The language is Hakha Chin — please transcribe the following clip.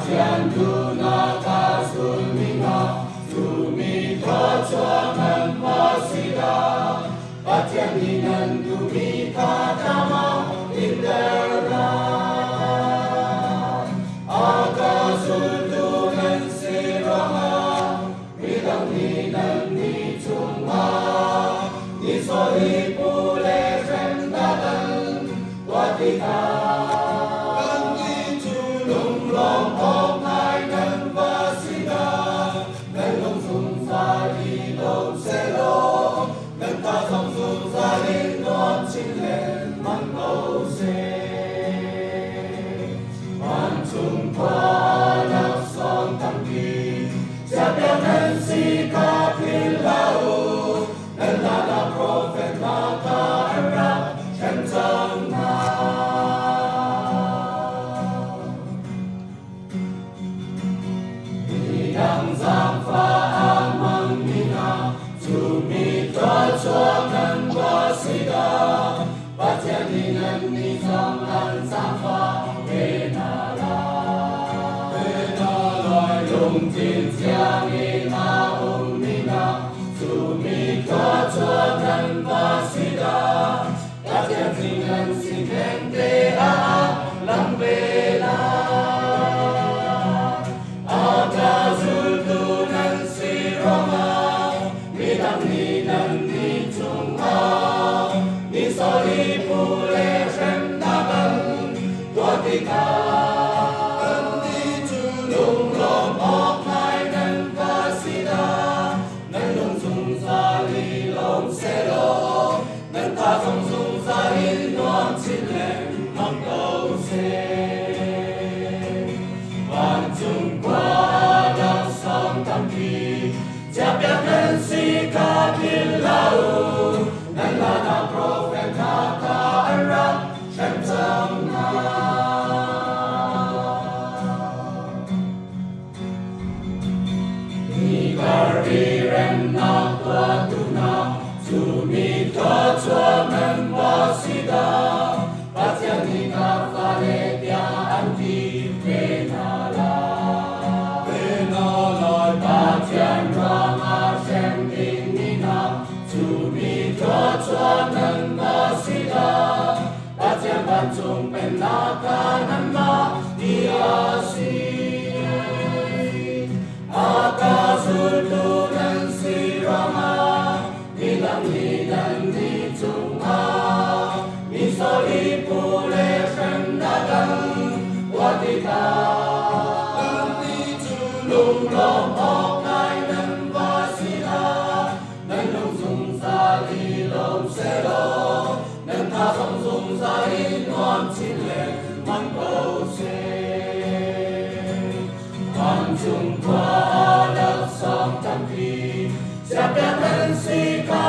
Pathian duhnak a zulmi hna cu mi thluachuak nan va si dah! Pathian nih nan duhmi kha tlam a tlinter lai. A ka zultu nan si ruangah midang nih nannih cungah nihsawh i pu le hremnak an tuah tikah kannih cu lunglawm awk ngai nan va si dah! Nan lung zungzal i lawm sehlaw nan ta zong zungzal in nuam chin lengmang ko seh. Vancung khua laksawng tampi chiahpiak nan si kha philh hlah u. Nan lala profet hna kha an rak hrem cang hna. Midang zaangfah a hmangmi hna cu mi thluachuak nan va si dah! Pathian nih nannih zong an zaangfah ve hna lai. Ve hna lai. Lungthin thiang in a ummi hna cu mi thluachuak nan va si dah! Pathian sin nan si thengte ah lang ve lai. A ka zultu nan si ruangah midang nih nannih cungah nisawh i phu le hremnak an tuah tikah kannih cu lunglawm awk ngai nan va si dah! Nan lung zungzal i lawm sehlaw nan tha zong zungzal in nuam chin lengmang ko seh. Vancung khua laksawng tampi chiahpiak nan si kha philh hlah u. Nan lakah profet hna kha an rak hrem cang hna. Nikar i remnak tuahtu hna cu mi thluachuak nan va si dah! Pathian nih ka fale tiah an ti ve hna lai. Ve hna lai. Pathian ruangah hrem dingmi hna cu mi thluachuak nan va si dah! Pathian vancung pennak ah nanmah ti a si. A ka zultu nan si ruangah midang nih nannih cungah nisawh i pu le hremnak an tuah tikah nannih cu lunglawm awk ngai nan va si dah! Nan lung zungzal i lawm sehlaw nan tha zong zungzal in nuam chin lengmang ko seh. Vancung khua laksawng tampi chiahpiak nan si kha.